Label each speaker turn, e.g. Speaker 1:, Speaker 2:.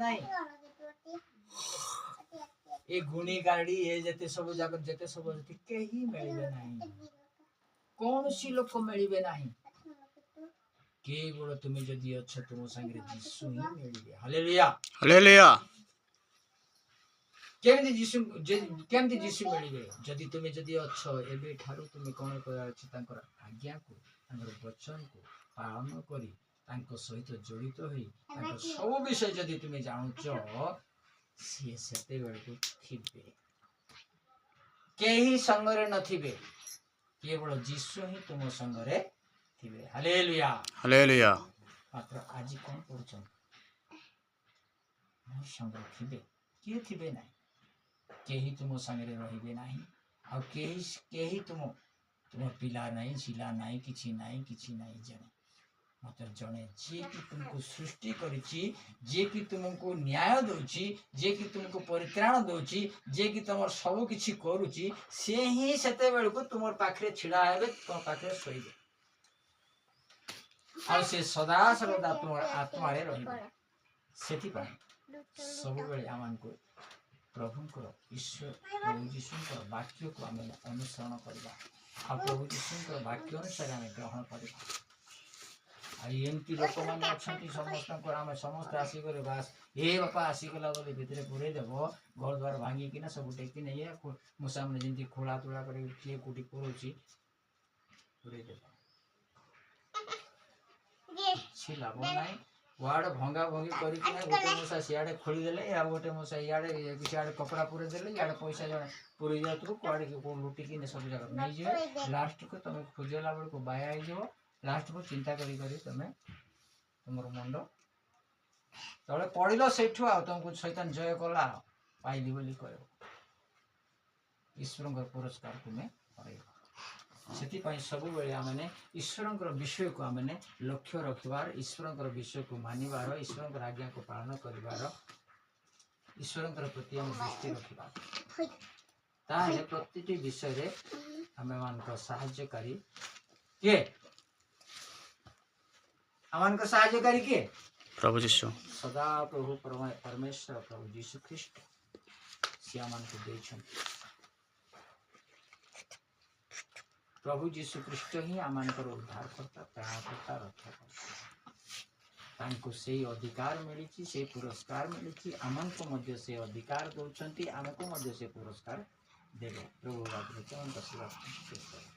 Speaker 1: ନାହିଁ। ଏ ଗୁଣି ଗାରେଡ଼ି, ଏ ଯେତେ ସବୁ ଯାକ, ଯେତେ ସବୁ ଅଛନ୍ତି, କେହି ମିଳିବେ ନାହିଁ। କୌଣସି ଲୋକ ମିଳିବେ ନାହିଁ। କେବଳ ତୁମେ ଯଦି ଅଛ, ତୁମ ସାଙ୍ଗରେ ଯୀଶୁ ହିଁ ମିଳିବେ। ହାଲେଲୁୟା।
Speaker 2: ହାଲେଲୁୟା।
Speaker 1: କେମିତି ଯୀଶୁ ମିଳିବେ? ଯଦି ତୁମେ ଯଦି ଅଛ, ଏବେ ଠାରୁ ତୁମେ କ'ଣ କରିବାର ଅଛି? ତାଙ୍କର ଆଜ୍ଞାକୁ, ତାଙ୍କର ବଚନକୁ ପାଳନ କରି, ତାଙ୍କ ସହିତ ଜଡ଼ିତ ହୋଇ, ତାଙ୍କ ସବୁ ବିଷୟ ଯଦି ତୁମେ ଜାଣୁଛ, ସିଏ ସେତେବେଳକୁ ଥିବେ। କେହି ସଙ୍ଗରେ ନଥିବେ, କେବଳ ଯୀଶୁ ହିଁ ତୁମ ସଙ୍ଗରେ ଥିବେ। ହାଲେଲୁୟା।
Speaker 2: ହାଲେଲୁୟା।
Speaker 1: ମାତ୍ର ଆଜି କ'ଣ କରୁଛନ୍ତି? ମୋ ସଙ୍ଗରେ ଥିବେ କିଏ? ଥିବେ ନାହିଁ। କେହି ତୁମ ସାଙ୍ଗରେ ରହିବେ ନାହିଁ। ଆଉ କେହି କେହି ତୁମ ପିଲା ନାହିଁ, ଶିଲା ନାହିଁ, କିଛି ନାହିଁ, କିଛି ନାହିଁ। ଜଣେ ମାତ୍ର ଜଣେ, ଯିଏକି ତୁମକୁ ସୃଷ୍ଟି କରିଛି, ଯିଏକି ତୁମକୁ ନ୍ୟାୟ ଦେଉଛି, ଯିଏକି ତୁମକୁ ପରିତ୍ରାଣ ଦେଉଛି, ଯିଏକି ତୁମର ସବୁ କିଛି କରୁଛି, ସେ ହିଁ ସେତେବେଳକୁ ତୁମର ପାଖରେ ଛିଡ଼ା ହେବେ, ତୁମ ପାଖରେ ଶୋଇବେ ଆଉ ସେ ସଦା ସର୍ବଦା ତୁମର ଆତ୍ମାରେ ରହିବେ। ସେଥିପାଇଁ ସବୁବେଳେ ଆମମାନଙ୍କୁ ପ୍ରଭୁଙ୍କର, ଈଶ୍ୱର ପ୍ରଭୁ ଯୀଶୁଙ୍କର ବାକ୍ୟକୁ ଆମେ ଅନୁସରଣ କରିବା ଆଉ ପ୍ରଭୁ ଯୀଶୁଙ୍କର ବାକ୍ୟ ଅନୁସାରେ ଆମେ ଗ୍ରହଣ କରିବା। ଆଉ ଏମିତି ଲୋକମାନେ ଅଛନ୍ତି, ସମସ୍ତଙ୍କର ଆମେ ସମସ୍ତେ ଆସିଗଲେ, ବାସ୍, ଏ ବାପା ଆସିଗଲା ବୋଲି ଭିତରେ ପୁରେଇ ଦେବ। ଘର ଦ୍ୱାର ଭାଙ୍ଗିକିନା ସବୁ ଟେକି ନେଇ, ମୂଷାମାନେ ଯେମିତି ଖୋଳା ତୋଳା କରିକି କିଏ କୋଉଠି ପୁରଉଛି, ପୁରେଇ ଦେବ। କିଛି ଲାଭ ନାହିଁ। କୁଆଡ଼େ ଭଙ୍ଗା ଭଙ୍ଗି କରିକିନା ଗୋଟେ ମୂଷା ସିଆଡ଼େ ଖୋଳିଦେଲେ, ଆଉ ଗୋଟେ ମୂଷା ଇଆଡ଼େ, ସିଆଡ଼େ କପଡ଼ା ପୁରେଇ ଦେଲେ, ଇଆଡ଼େ ପଇସା ଜଣେ ପୁରେଇ ଯାଉଥିବ, କୁଆଡ଼େ କୋଉ ଲୁଟିକି ସବୁ ଜାଗା ନେଇଯିବେ। ଲାଷ୍ଟକୁ ତମେ ଖୋଜିଲା ବେଳକୁ ବାୟା ହେଇଯିବ। ଲାଷ୍ଟକୁ ଚିନ୍ତା କରି କରି ତମେ ତୁମର ମୁଣ୍ଡ ତଳେ ପଡ଼ିଲ ସେଇଠୁ, ଆଉ ତମକୁ ଶୈତାନ ଜୟ କଲା, ପାଇଲି ବୋଲି କହିବ। ଈଶ୍ୱରଙ୍କର ପୁରସ୍କାର ତୁମେ ପାଇବ। ସେଥିପାଇଁ ସବୁବେଳେ ଆମେ ଈଶ୍ୱରଙ୍କର ବିଷୟକୁ ଆମେ ଲକ୍ଷ୍ୟ ରଖିବାର, ଈଶ୍ୱରଙ୍କର ବିଷୟକୁ ମାନିବାର, ଈଶ୍ୱରଙ୍କର ଆଜ୍ଞାକୁ ପାଳନ କରିବାର, ଈଶ୍ୱରଙ୍କର ପ୍ରତି ଆମେ ଦୃଷ୍ଟି ରଖିବା। ତାହେଲେ ପ୍ରତିଟି ବିଷୟରେ ଆମମାନଙ୍କ ସାହାଯ୍ୟକାରୀ କିଏ? ଆମମାନଙ୍କ ସାହାଯ୍ୟକାରୀ କିଏ?
Speaker 2: ପ୍ରଭୁ ଯୀଶୁ।
Speaker 1: ସଦା ପ୍ରଭୁ ପରମେଶ୍ୱର ପ୍ରଭୁ ଯୀଶୁ ଖ୍ରୀଷ୍ଟ। ସିଏ ଆମମାନଙ୍କୁ ଦେଇଛନ୍ତି। ପ୍ରଭୁ ଯୀଶୁ ଖ୍ରୀଷ୍ଟ ହିଁ ଆମମାନଙ୍କର ଉଦ୍ଧାରକର୍ତ୍ତା, ତ୍ରାଣକର୍ତ୍ତା, ରକ୍ଷାକର୍ତ୍ତା। ତାଙ୍କୁ ସେଇ ଅଧିକାର ମିଳିଛି, ସେଇ ପୁରସ୍କାର ମିଳିଛି। ଆମକୁ ମଧ୍ୟ ସେ ଅଧିକାର ଦେଉଛନ୍ତି, ଆମକୁ ମଧ୍ୟ ସେ ପୁରସ୍କାର ଦେବେ। ପ୍ରଭୁ ବାକ୍ୟ ସେବା ଶେଷ।